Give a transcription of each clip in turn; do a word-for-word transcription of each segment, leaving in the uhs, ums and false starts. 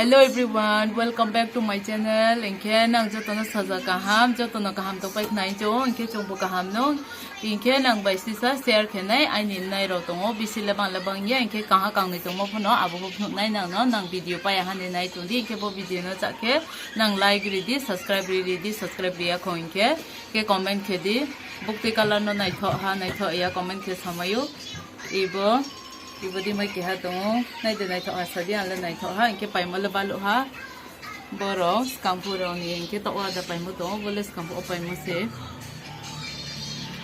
Hello everyone, welcome back to my channel. Hinkhe nang jotono saja kaham, jotono kaham tongpai khnai chong, hinkhe chongbo kaham no. Hinkhe nang bai sisa share khenai aini nai rok tongo, bisi le bang le bang ya, hinkhe kaha kangnwi tongmo phano abo bo phunuknai nang no, nang video paya hani nai tongdi, hinkhe bo video no chakhe nang like ridi, subscribe ridi, subscribe riya kho hinkhe, ke comment khedi, bukti color no naithok ha, naithok ya comment khe samayo, ibo. Ibo di mai keha tongo. Naidi naithok ha sadi, ang le naithok ha. Hinkhe paimo le baluk ha. Borok skangphu rokni hinkhe tok o ada paimo tongo. Bo le skangphu o paimo se.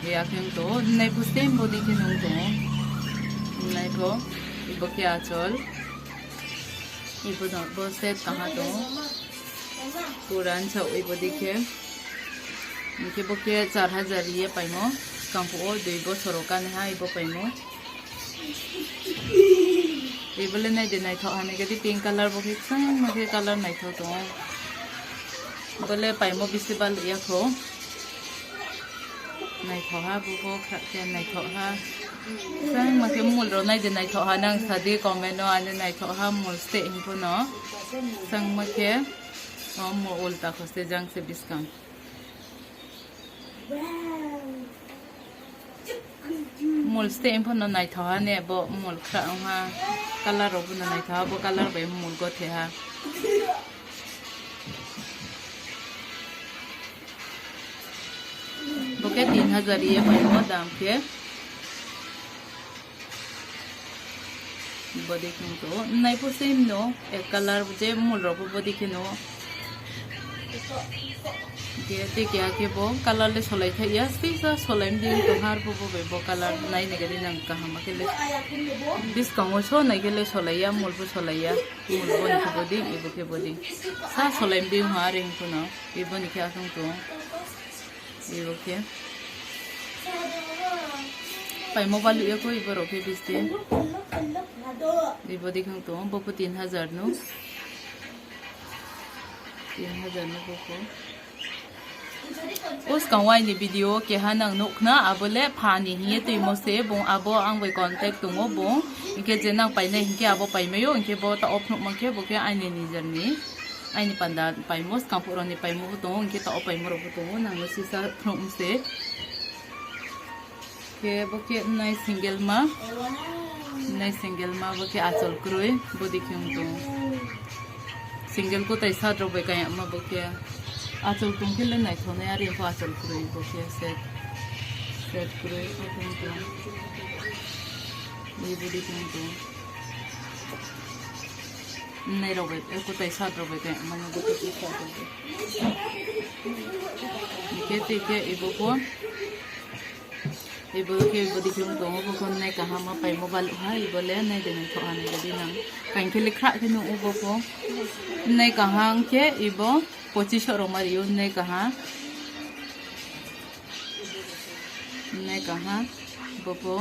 Ya khe wng tongo. Nai phu same body khe nung tongo. Nai pho. Ibo khe achol. Ibo no, bo set kaha tongo. Puran sa ibo di khe. Hinkhe bo khe char hajar ye paimo. Skangphu o dui bosor o kani ha ibo paimo. Ibo le naidi naithok hani gadi pink color bo khe chwng ma khe color naithok tongo. Bo le paimo bisi bal ya kho. Naithok ha bo bo khrak khe naithok ha. Chwng ma khe mul ro naidi naithok ha nang sadi comment o ani naithok ha mul ste hing pho no. Chwng ma khe o mul ulta kho se jang se biskang. Mul ste hing pho no naithok ha ne bo mul khra wng ha. Color rok bo no naithok ha, bo color bai mul gothe ha. Bo khe tin hajar ye paimo dam khe. Body khung to nai pho same no, ek color je mul rok bo body kheno. Ke te kya ke bo color le solai thai ya, sisa solai mdi to har bo bo bai bo color nai ne gari nang kaham ke le. Biskang o so nai ke le solai ya, mul bo solai ya, mul bo ni ke body, ibo ke body. Sa solai mdi ha ring kuno, ibo ni kya khung to. Ibo khe. Paimo balu ya kho ibo rok khe biste. Ibo dikhang to, bo kho tin hajar no. Tin hajar no bo kho. O swkang waini video keha nang nukna, abo le phani hiye twi mo se, bung abo ang bai contact tongo, bung hinkhe je nang painai hinkhe abo paimaio, hinkhe bo ta off nukma khe bo khe aini nijerni. Aini panda paimo, skangphukrokni paimo bo tongo, hinkhe ta o paimo rok bo tongo, nangno sisa phunuk mse. Khe bo khe nai single ma, nai single ma bo khe achol kwrwi, body khe wng tongo. Single kwtai shirt rok bai kaya ma bo khe achol tong khe le naithoknai, ari bo achol kwrwi bo khe set, set kwrwi bo khe wng tongo. Body khe wng tongo. Nai rok bai, eh, kwtai shirt rok bai khe, mane bo kwtai shirt rok bai. Hingkhe tei khe ibo kho, ibo khe ibo dikhe wng tongo, bo kho nai kaham ma paimo baluk ha, ibo le nai de nai thok ha nai de nang. Kain khe le khra khe nung o bo kho. Nai kaham khe ibo pochis rok ma rio nai kaham. Nai kaham, bo kho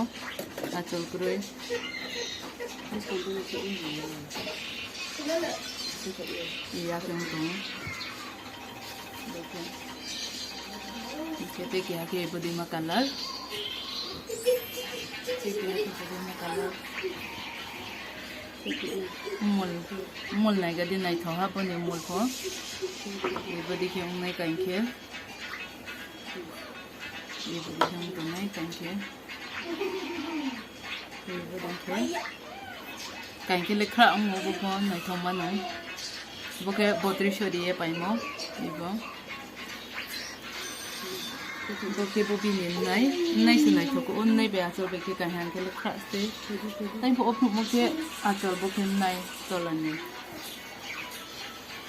achol kwrwi. Iya khe wng tongo. Hingkhe tei keha khe bwdima colour. Tei keha khe bwdima colour. Mol, mol nai gadi naithok ha boni mol pho. Bwdi khe wngnai kain khe. Bwdi khe wng tongnai kain khe. Kain khe le khra wngo bo pho naithok mano. Bo khe botris riye paimo. Ibo. Bo khe bo bini wngnai. Wngnai se naithok o, wngnai bai achol bai khe kain khe le khra se. Tei bo o phunukma khe achol bo khe wngnai tolani.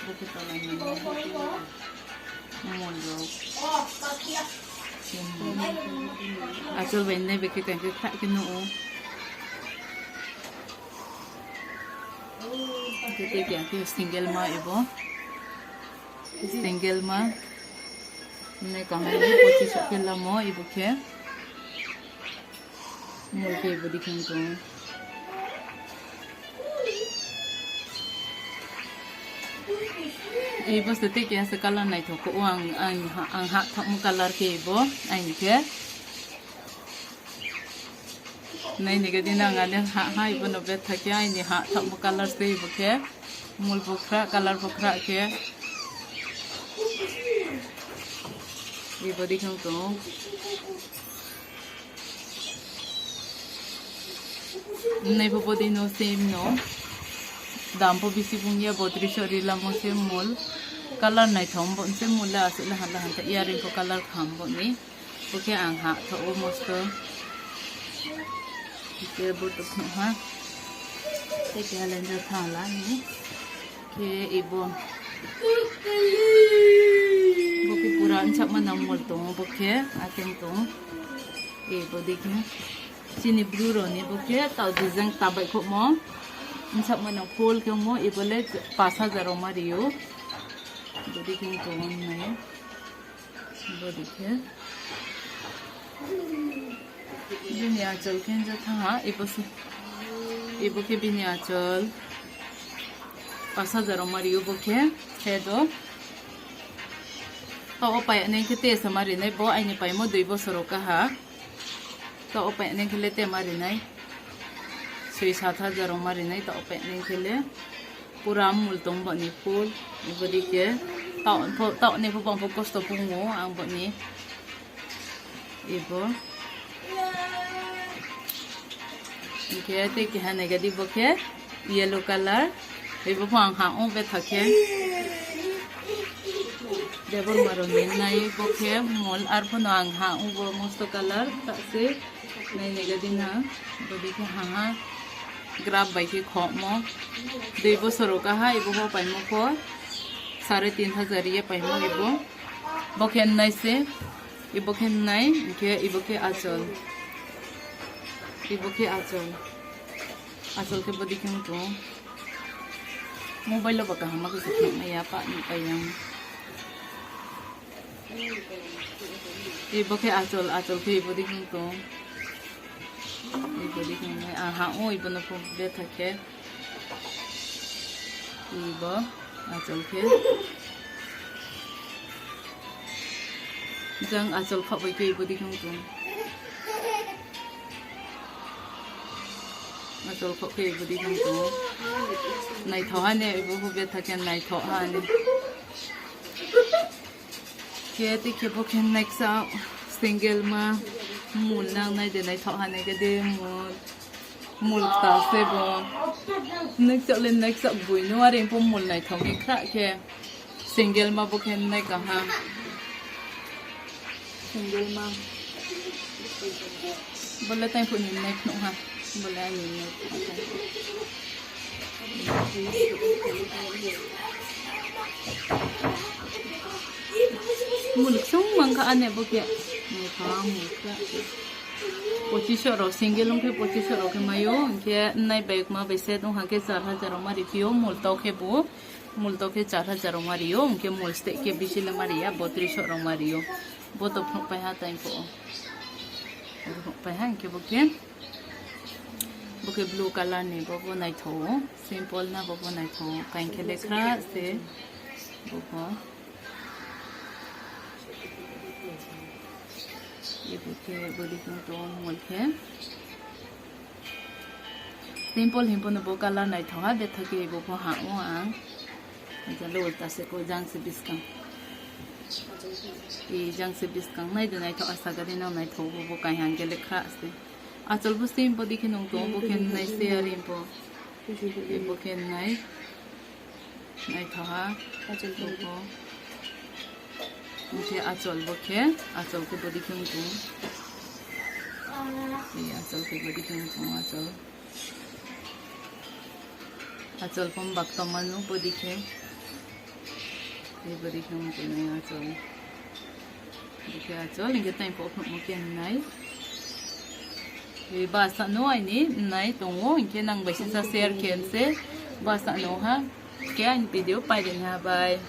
Bo khe tolani. Mol rok. Achol bai nai bai khe kain khe khra khe no o. Khe tei kya khe single ma ibo. Single ma. Nai kaham ni pochis khe lamo ibo khe. Mol khe bwdi khe wng tongo. Ibo se tei keha se colour naithok khe o ang, ang, ang ha thokma colour khe ibo aini khe. Nai nigadi nang ani ha, ha, ibono bethak khe aini ha thokma colour se ibo khe. Mul bukhra, colour bukhra khe. Ibo dikhang tongo. Naibo body no same no. Dam bo bisi bung ya, botris o rilamo se mul. Colour naithok bo se mul le aswk le hanta hanta earring ko colour kham bo ni. Bo khe ang ha thok o mosto. Khe bo tok no ha. Tei khe halen jo thang la ni. Khe ibo. Bo khe pura anchak ma nang mul tongo bo khe ateng tongo. Ibo dikhe. Chini bru roni bo khe tau design tabai khokmo. Anchak ma nang full khe mo ibo le pas hajar rok ma rio. Bo dikhe tongo nai. Bo dikhe. Bini achol khe wngja thangha, ibo se, ibo khe bini achol. Pas hajar rok ma rio bo khe, khe do. To o pai neng khe tesa ma rinai bo, aini paimo dui bosor rok kaha. To o pai neng khe le te ma rinai. Soi sat hajar rok ma rinai to o pai neng khe le. Pura mul tong boni full. Ibo dikhe. Tao, tao, tao ni bo bang bo kosto pungo ang boni. Ibo. Hingkhe tei keha naigadi bo khe yellow colour. Ibo pho ang ha o bethak khe. Debor maro ni nai bo khe mol ar phono ang ha o bo mosto colour ta se nai naigadi na. Bo dikhe ha ha graph bai khe khokmo. Dui bosor o kaha ibo pho paimo pho sare tin hajar ye paimo ibo. Bo khe nai se. Ibo khe nai, hingkhe ibo khe achol. Ibo khe achol. Achol khe bodi khe wng tongo. Mobile o bo kaham ma khe se phunukmaya, pa ni paiyang. Ibo khe achol, achol khe ibo dikhe wng tongo. Ibo dikhe wng nai, aha, o ibo no pho betha khe. Ibo achol khe. Jang achol khok bai khe ibo dikhe wng tongo. Achol khok khe ibo dikhe wng tongo. Naithok hani ibo hubya thakhe naithok hani. Khe tei khe bo khe neksa single ma mul nang nai de naithok hani khe de mul. Mul ta se bo. Neksa le neksa bui no are po mul naithok ni khra khe. Single ma bo khe nai kaham. Single ma. Bo le tang phuni nai phunuk ha. Bo le ani nai phunuk ha. Mul sung mang kha ane bo khe. Nai kaham mul khe. Pochisho rok single wng khe pochisho rok khe mayo, hingkhe nai bai ma bai set wng kha khe char hajar rok ma riphi o, mul tok khe bo, mul tok khe char hajar rok ma rio, hingkhe mul stek khe bisi le ma riya, botrisho rok ma rio. Bo to phunuk pai ha tai pho. Phunuk pai ha hingkhe bo khe, bo khe blue colour ni bo bo naithok o, simple na bo bo naithok o, kain khe le khra se bo bo. Ibo khe bwrwi khe tongo mol khe. Simple himphano bo colour naithok ha, betha khe ibo pho ha o ang. Jalo ulta se ko jang se biskang. E jang se biskang nai de naithok asa gari no naithok bo bo kai hang gele kha se. Achol bo sim bo dikhe nung tongo bo khe nai se ari bo. Ibo khe nai. Naithoha. Achol bo. Bo khe achol bo khe, achol khe bwdikhe wng tongo. Ee, achol khe bwdikhe wng tongo, achol. Achol pom bak tongma nw bwdikhe. Ee, bwdikhe wng tongo achol. Hingke achol, hingke tei pok phunukmo khe nai. Ee, basa no aini nai tongo, hingke nang bai sisa share khe se basa no ha. Hingke aini video paideng ha, bye.